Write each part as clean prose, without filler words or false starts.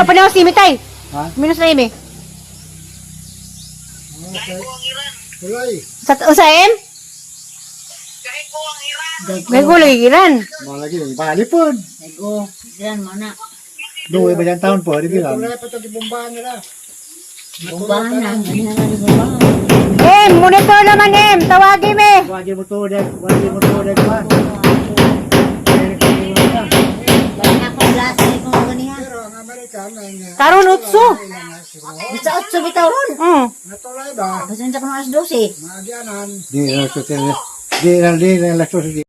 pa na si Mitay. Ha? Minus na imi. Okay. Tulay. Sa usa em? Gay ko lagi giran. Malagi bali po. Ego, yan mo na. Duwe ba yan taon po? Di bilang. Tulay pa ito, gibombahan nila. Bombahan na. Ganyan na rin bombahan. Em, monitor naman em. Tawagi me. Wagi mo to, dek. Wagi mo to, dek. Man. Balik na akong last ni kong ganihan. Pero ang Amerika, ang Karon utso. Bisa otso bitaw ron. Natulay ba? Basta sa kung alas 12. Maagyanan. Di na sa di na di na la di.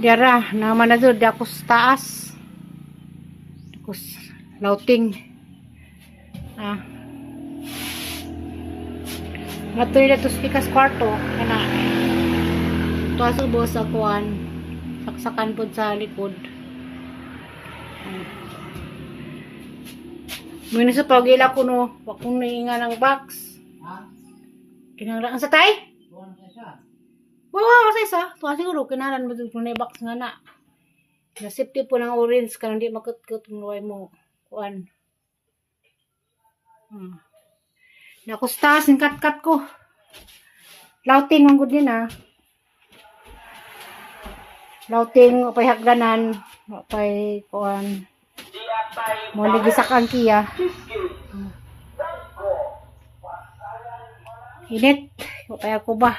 Diara, naman na doon, di ako sa taas. Ako sa lauting. Ah. Matuloy na to speaker's kwarto. Kana. Tuwa sa ubos sa kuan. Saksakan po sa likod. Ah. Muna sa pagila ko no, wa kong nainga ng box. Kinahanglan ang sa tay? Wala ka sa isa. Tuwa siguro, kinahalan mo dun kung na box nga na. Nasipti po ng orange ka hindi makutkut kung luway mo. Kuan. Nakustas, yung kat-kat ko. Lauting ang good din ah. Lauting, upay hagdanan, upay kuan. Mo gisak ang kiya. Init, upay ako ba?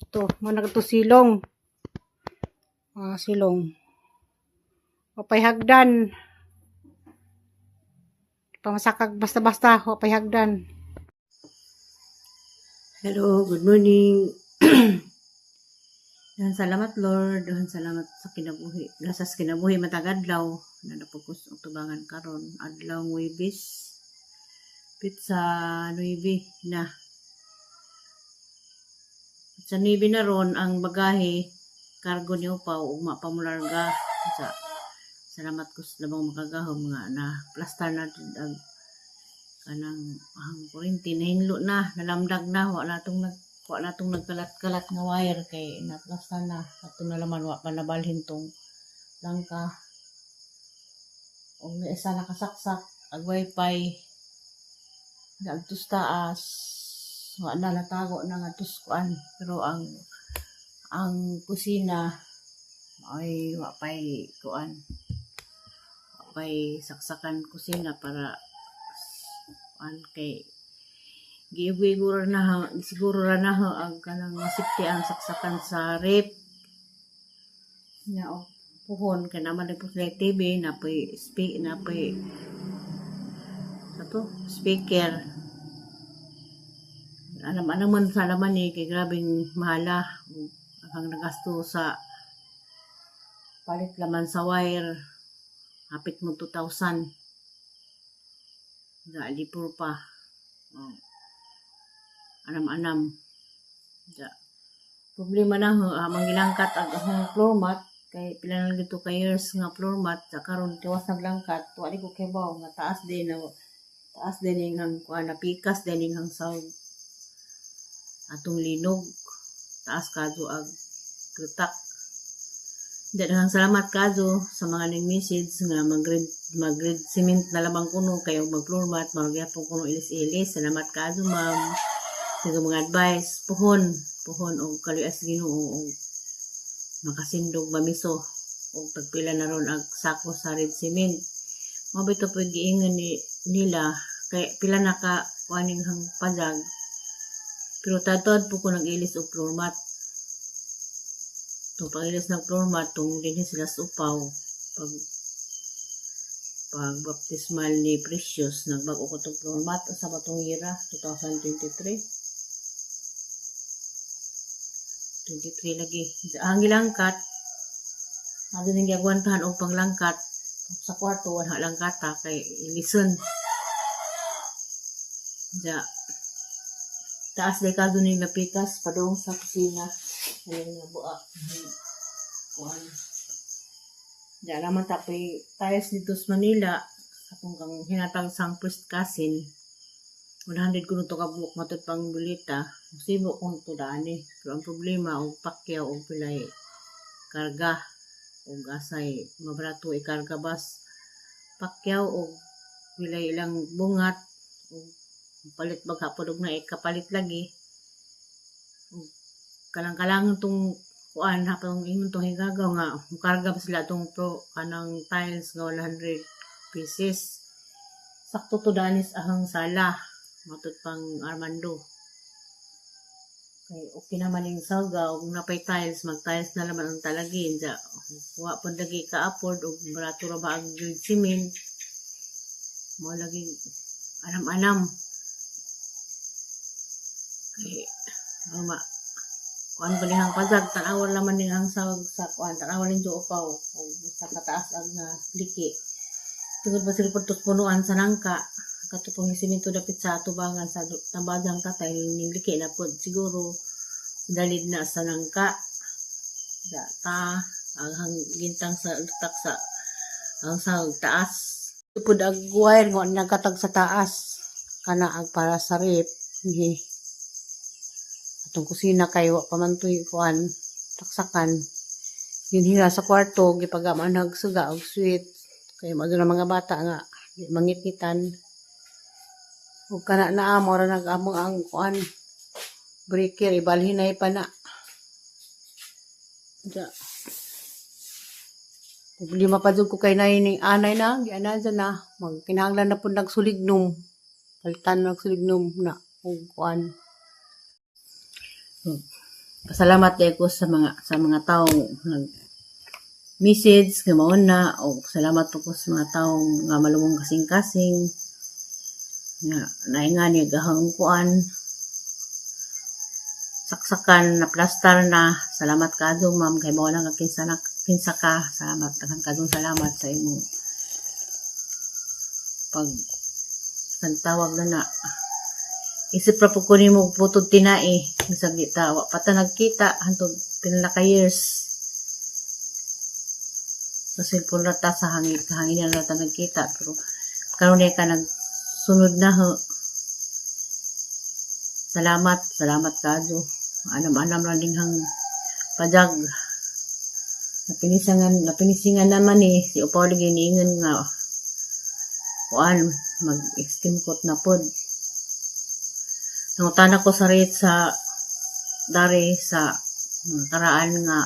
Ito, mga to silong. Ah, silong. Wapay hagdan. Pamasakag basta-basta, wapay hagdan. Hello, good morning. Dahan salamat Lord, dahan salamat sa kinabuhi. Gasas kinabuhi matag adlaw na napugos og tubangan karon adlaw Huwebes. Pitsa 9 na. Pitsa 9 na ron ang bagahe kargo ni Upaw ugma pa mo larga. Sa salamat ko sa labang makagahom nga na plastar na ang kanang ang kuryente nahinlo na, nalamdag na, wa na tong nagkalat-kalat nga wire kay naplasta na ato na laman wa pa nabalhin tong langka og na isa nakasaksak ag wifi adto sa taas wa na natago na nga kuan pero ang kusina ay wa pay kuan wa pay saksakan kusina para kuan kay giiguro na ha, siguro ra na ha ang kanang masipti ang saksakan sa rep nga og puhon kay naman po sila TV napoy speak napoy sa to speaker alam alam man sa laman eh kay grabeng mahala ang nagasto sa palit laman sa wire hapit mo 2,000 ga lipur pa. Oh. Anam-anam. Ja. Problema na ho, ah, mangilangkat ang akong floor mat kay pila na lang dito ka years nga floor mat sa karon tiwas naglangkat wa di ko kibaw nga taas din na taas din ning ang kuan na pikas din ning ang sound atong linog taas kadto ag lutak. Daghang salamat kadto sa mga ning message nga mag-grade cement na lamang kuno kayo mag floor mat mao gyapon kuno ilis-ilis. Salamat kadto, ma'am, sa inyong mga advice. Puhon puhon og kaluy-as Ginoo og makasindog mamiso og tagpila na ron ang sako sa red cement. Mao bitaw po giingon ni nila kay pila na ka kuaning hang pajag pero tatod po ko nag-ilis og floor mat. Tung pag-ilis ng floor mat tung dinhi sila sa upaw pag pag baptismal ni Precious nagbag-o ko tong floor mat sa batong ira 2023 23 lagi ang gilangkat ato ning giagwantahan og panglangkat sa kwarto wala langkata kay ilison ja. Taas day kado ning napikas padung sa kusina. Aling nga buak. Kuan. Diya naman tapoy tiles dito sa Manila. Atong kang hinatag sang first cousin. 100 kuno to ka buok matud pang bulita. Sibo kung to dani. Pero ang problema og pakyaw og pilay karga og asay mabarato ikarga bas pakyaw og pilay ilang bungat og palit maghapon og na ikapalit lagi og kalang-kalangon tong kuan hapon ingon tong higagaw nga mukarga ba sila tong pro kanang tiles nga 100 pieces, sakto to danis ahang sala matud pang Armando kay okay naman yung salga og napay tiles, mag tiles na naman ang talagin ja wa pud lagi ka afford og barato ra ba ang grade cement mo lagi anam-anam kay ano ma kuan ba nihang pazag tan-awon naman ning ang sawag sa kuan, tan-awon ning upaw og sa kataas ang nga liki tungod ba sila pud punuan sa nangka kato pong simento dapit sa atubangan sa tambadang tatay ning liki na pod siguro dalid na sa nangka sa ta ang gintang sa lutak sa ang sa taas pud ag wire ngo nagkatag sa taas kana ang para sa rep ni atong kusina kay wa pa man to'y kuan taksakan dinhira sa kwarto gipagaman suga og sweet kay mao na mga bata nga di mangitngitan ug kana naa mao ra nag-amo ang kuan breaker ibalhinay pa na. Ja. Problema pa jud ko kay nay ning anay na gianan na magkinahanglan na pud nagsulignum, palitan nagsulignum na ug kuan. Pasalamat kay ko sa mga tawo nag message nga mao na og salamat po ko sa mga tawo nga malumong kasing-kasing nga naay nga ni gahang kuan saksakan na plastar na. Salamat kaadto, ma'am, kay mao lang kinsa na kinsa ka. Salamat, daghan kaadtong salamat sa imong pag tawag na na. Isip ra pud ko nimo putod tinai bisag di ta wa pa ta nagkita hantod pila ka years. Sa cellphone ra ta, sa hangin kahanginan ra ta nagkita, pero karon ka nagsunod na ho. Salamat, salamat kaadto. Anam-anam ra dinghang pajag. Napinisingan naman eh. Si Upaw lagi niingon nga kuan mag-extreme coat na pod. Nangutana ko sa rate sa dari sa mga karaan nga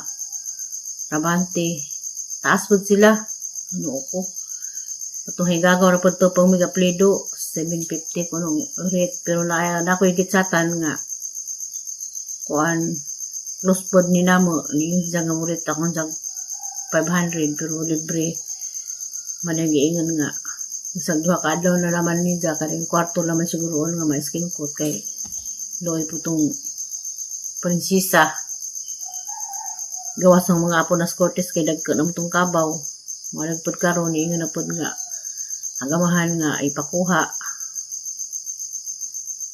trabante. Taas pod sila. Ginoo ko. Atong higagaw ra pod to pang Megaplido 750 kunong rate, pero na na ko gitsatan nga kuan close pod ni namo ni siya nga murit akong sa 500 pero libre man ang giingon nga bisag duha ka adlaw na naman niya kaning kwarto naman siguro nga ma-skin coat kay loy po tong prinsesa gawas ng mga apo na Cortes kay dagko na tong kabaw malag pod karon niingon na pod nga agamahan nga ipakuha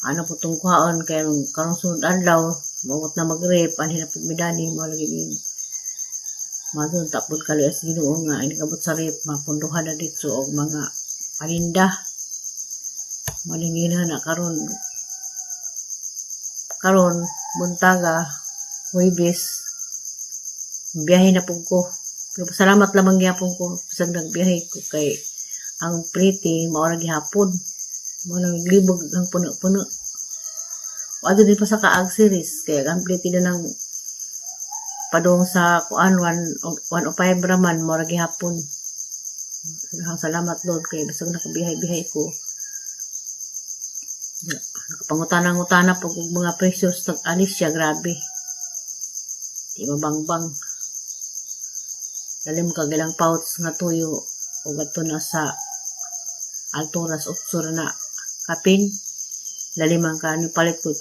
ano po tong kuhaon kay karong sunod adlaw mabot na mag-rep anhi na pud midani mo lagi ni madun tapod kaluoy sa Ginoo nga inikabot sa rep mapunduhan na dito og mga paninda. Malingin na karon karon buntaga Huwebes biyahe na pud ko, pero pasalamat lamang gyapon ko bisag nagbiyahe ko kay ang pretty mao ra gihapon mo nang libog ang puno-puno. Adto din pa sa Kaag series kay ang pretty na nang padung sa kuan 1 105 ra man mao ra gihapon. Salamat Lord kay bisag nakabiyahe-biyahe ko nakapangutana-ngutana pag og mga presyo sa Alicia, grabe di mabangbang lalim kag ilang pouch nga tuyo ug adto na sa alturas 8 ra na kapin lalim ang kaano palit ko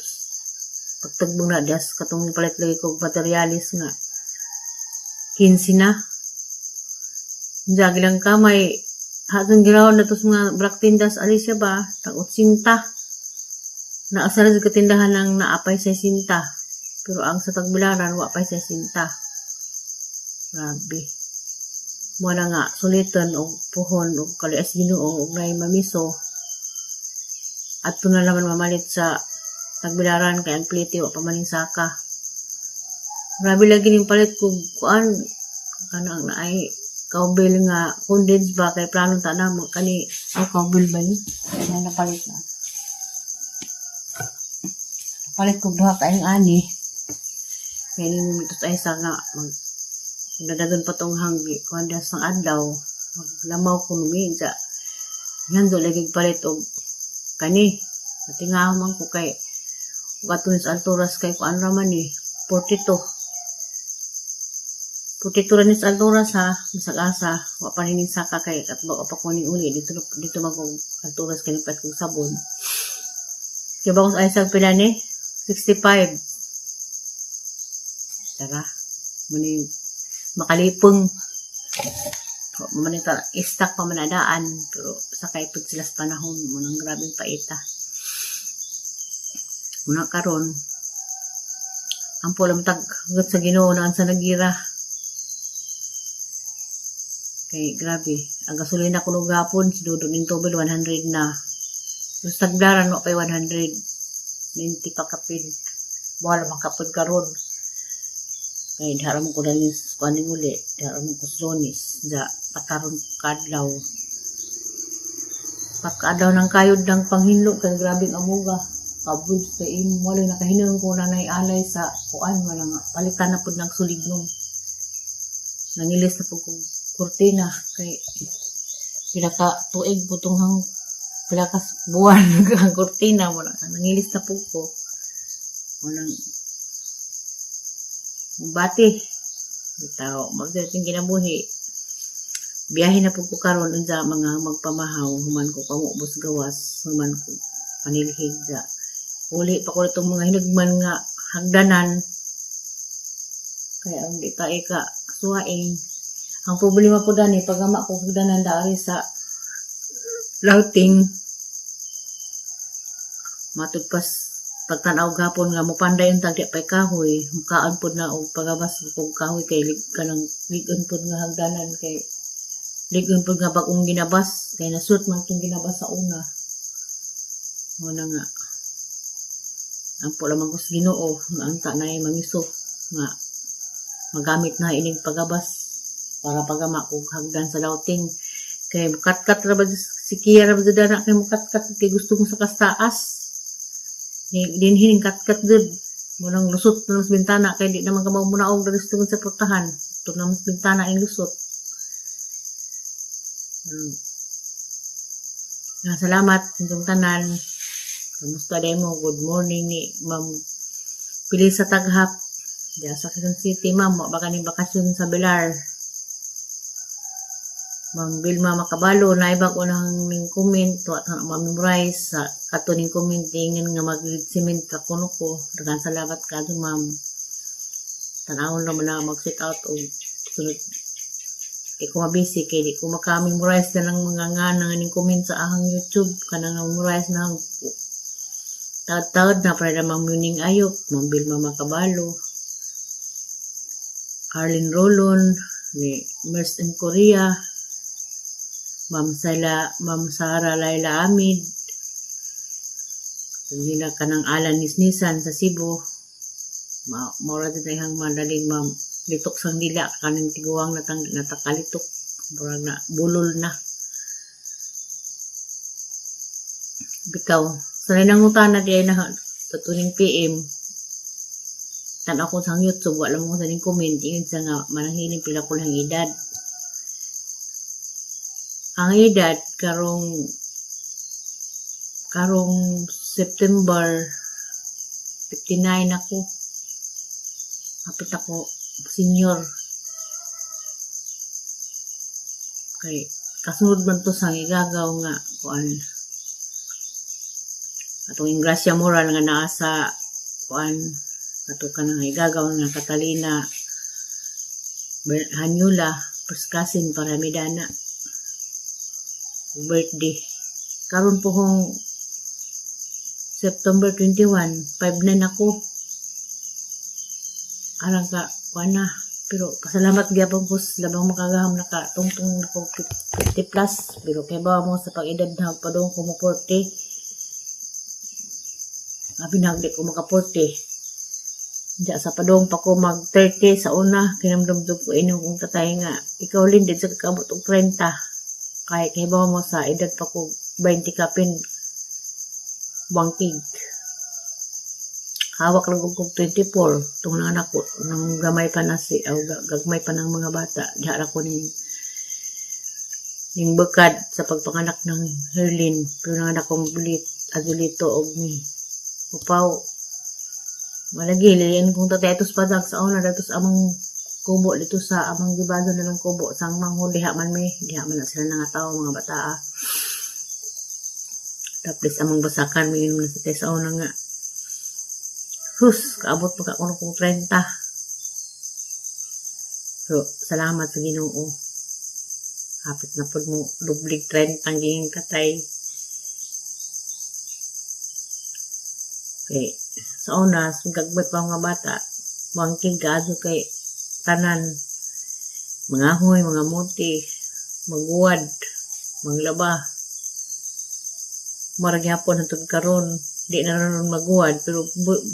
pagtagbong na das katong palit lagi ko materialis nga 15 na. Unsa ilang kamay hatong ginawa na to sa mga black tindas Alicia ba tag 80. Naasar sa katindahan ng naapay sa sinta. Pero ang sa Tagbilaran, wa pay sa sinta. Grabe. Mo na nga, sulitan og puhon og kalias Ginoo og nay mamiso. Adto na naman mamalit sa Tagbilaran kay ang plite wa pa maning saka. Grabe lagi ning palit kog kuan kanang naay cowbell nga condense ba kay plano ta na mo kani ang cowbell ba ni? Ano napalit na? Palit kog duha kaayong ani. Kay ning mitos ay sa nga mag nadagon pa tong hanggi kuan das sang adlaw maglamaw ko numi sa ngando lagi palit og kani natingaw man ko kay ug ato sa alturas kay kuan ra man ni 42 42 ra ni sa alturas ha, bisag asa wa pa ni saka kay katbo pa ko ning uli dito dito man kog alturas kay palit kog sabon. Kaya ba ko sa isang pila ni 65. Tara, muni makalipong. Muni ta istak pa man adaan pero sakay pud sila sa panahon munang grabeng paita. Muna karon ang pulam tag hugot sa Ginoo na sa nagira. Kay grabe, ang gasolina kuno gapon si Dodo ning tubel 100 na. Pero sa Tagbilaran wa pay 100. 90 pa kapin. Wala man kapod karon. Kay dihara mo ko danis kuaning uli, dihara mo ko sa Lunes, ja pakaron kadlaw. Pagkaadlaw ng kayod ng panghinlo kay grabe ang amuga. Kabud sa imo wala nakahinong ko na alay sa kuan wala nga palitan na pud ng sulignom. Nangilis na pud kog kurtina kay pila ka tuig po tong hang pila ka buwan ang kurtina wala nangilis na pud ko. Walang bati. Bitaw, magdating kinabuhi. Biyahe na po ko karon unsa mga magpamahaw human ko kamuubos gawas human ko panilhig sa uli pa ko itong mga hinugman nga hagdanan kaya ang di ta ika suwaing ang problema po dani pag ama ko hagdanan dari sa routing matud pas pagtan-aw gapon nga mopanday ang tagdi pay kahoy mukaan pod na og pagabas kog kahoy kay lig kanang ligon pod nga hagdanan kay ligon pod nga bag-ong ginabas kay nasut man tong ginabas sa una. Mo na nga ampo lamang ko sa Ginoo nga anta na ay mangiso nga magamit na ining pagabas para pagama kog hagdan sa lauting kay mukatkat ra ba si Kia ra ba dana kay mukatkat kay gusto mo sa kastaas ni dinhi ning katkat gud munang lusot na mas bintana kay di naman kabaw munaog diri sa tungod sa portahan ito na mas bintana ang lusot. Ah, salamat inyong tanan. Kamusta day mo? Good morning ni Ma'am Pilisa Taghap. Diya sa Quezon City, ma'am. Wa ba kaning bakasyon sa Bilar? Ma'am Vilma Makabalo, naiba ko nang ning comment, wa ta na ma-memorize sa kato ning comment ingon nga mag-cement ra kuno ko. Daghang salamat kaadto, ma'am. Tan-awon naman na mag-set out og sunod di ko mabisi kay di ko maka-memorize na ng mga nga ning comment sa ahang YouTube kanang memorize na ang taod-taod na para na Ma'am Muning Ayop, Ma'am Vilma Makabalo, Arlene Rolon, ni Merce in Korea, Ma'am Sala, Ma'am Sara Laila Amid, kung nila kanang Alan Nisnisan sa Cebu, ma maura din ay hang madaling ma'am litok sang dila kanang tiguang natang natakalitok murag na bulol na bitaw sa nangutana di ay na tutuning PM tan ako sa YouTube wala mo sa ning comment ingon sa nga mananghiling pila ko lang edad ang edad karong karong September 59 ako, kapit ako senior kay kasunod man to sa igagaw nga kuan atong Ingracia Moral nga naa sa kuan ato kanang igagaw nga Catalina Hanyula first cousin para midana birthday karon po kong September 21, 5'9 ako. Arang ka, kuan na. Pero pasalamat gyapon ko sa labang makagahom, nakatungtong na ko 50 plus. Pero kay ba mo sa pag-edad na padung ko mo 40. Abi nagdi ko maka 40. Diya sa padung pa ko mag 30 sa una, kinamdumdum ko inyong kong tatay nga, ikaw Lin, di sa kakabot og 30. Kay kay ba mo sa edad pa ko 20 kapin wangkig. Hawak lang kog 24 tungod ng anak ko nang gamay pa na si aw gagmay pa ng mga bata, diha ra ko ning bekad sa pagpanganak ng Herlin, pero nang anak kong bulit adulito og ni upaw malagi lilian kong tatay atos padag sa una datos amang kubo dito sa amang gibado na ng kubo sang manghod, diha man mi, diha man na sila nga tao mga bata ah. Tapos amang basakan mi na sa sa una nga sus, kaabot pa ka kuno kong 30. Pero salamat sa Ginoo. Hapit na pud mo dublig 30 ang ginging katay. Kay sa una, gagmay pa mga bata, wangkig kaadto kay tanan, mga ahoy, mga muti, maguwad, maglaba. Mara gyapon hantod karon di na ron maguwad, pero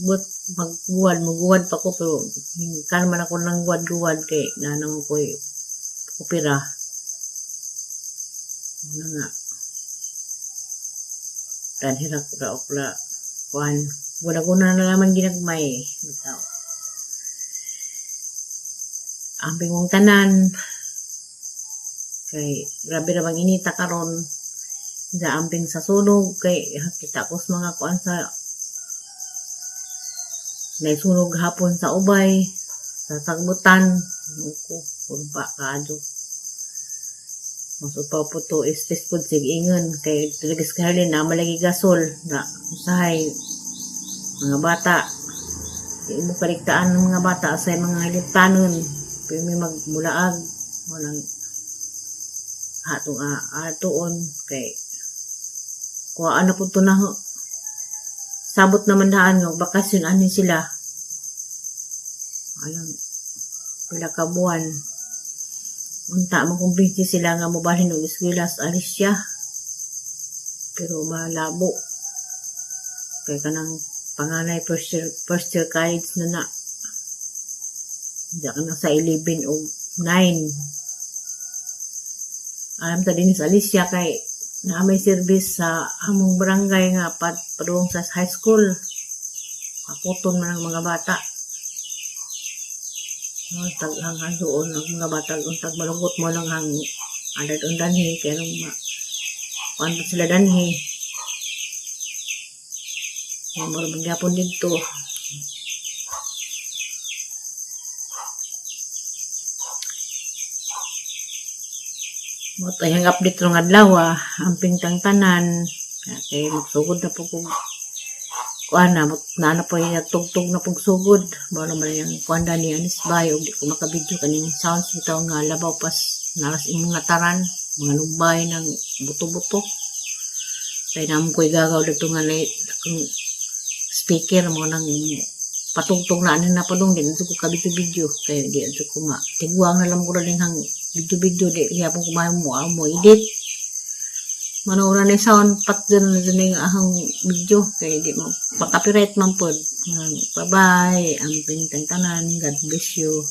but magguwad maguwad pa ko, pero kan man ako nang guwad-guwad kay nanang ko'y opera. Ano nga danhira ko ra okla kuan, wala ko na nalaman ginagmay bitaw. Amping mong tanan kay grabe ra bang inita karon sa amping sa sunog, kay kita ko sa mga kuan sa naisunog hapon sa ubay sa sagbutan ko kurba kaadyo mas upaw po to stress po sig ingon kay talaga sa Herlin na malagi gasol na usahay mga bata di mo kaligtaan ng mga bata sa mga liptanon, pero may magmulaag walang atong atoon kay kuhaan na po to na sabot naman daan nga bakasyon ani sila alang pila ka buwan, unta makumbinsi sila nga mobalhin og eskwela sa Alicia, pero malabo kay kanang panganay first year college na na diya ka na sa 11 o 9. Alam ta din sa Alicia kay na may service sa among barangay nga padung sa high school, aputon man ang mga bata. Mga taghang doon ang mga bata, untag malungkot mo lang ang adad on danhi kay nung ma kuan pa sila danhi. Kaya mura man gyapon didto. Mo tayang update rong adlaw ah, amping tang tanan. Kay magsugod na po kog kuan na, na po yung tugtog na pong sugod. Mao naman yung kuan ni Anis Bay, og di ko makabidyo kaning sounds bitaw nga labaw pas naras imong nataran, mga lumbay ng buto-buto. Kay namo ko'y gagaw dito nga na akong speaker mo nang patugtog na ano na padung di na ko kabidyo-video kay di na ko ma tigwang na lang ko rin hang video-video, di gyapon ko mo mo edit manura ni sound pat dyan na dyan yung ahang video kay di mo pa-copyright man pod. Bye bye, amping tanan, God bless you.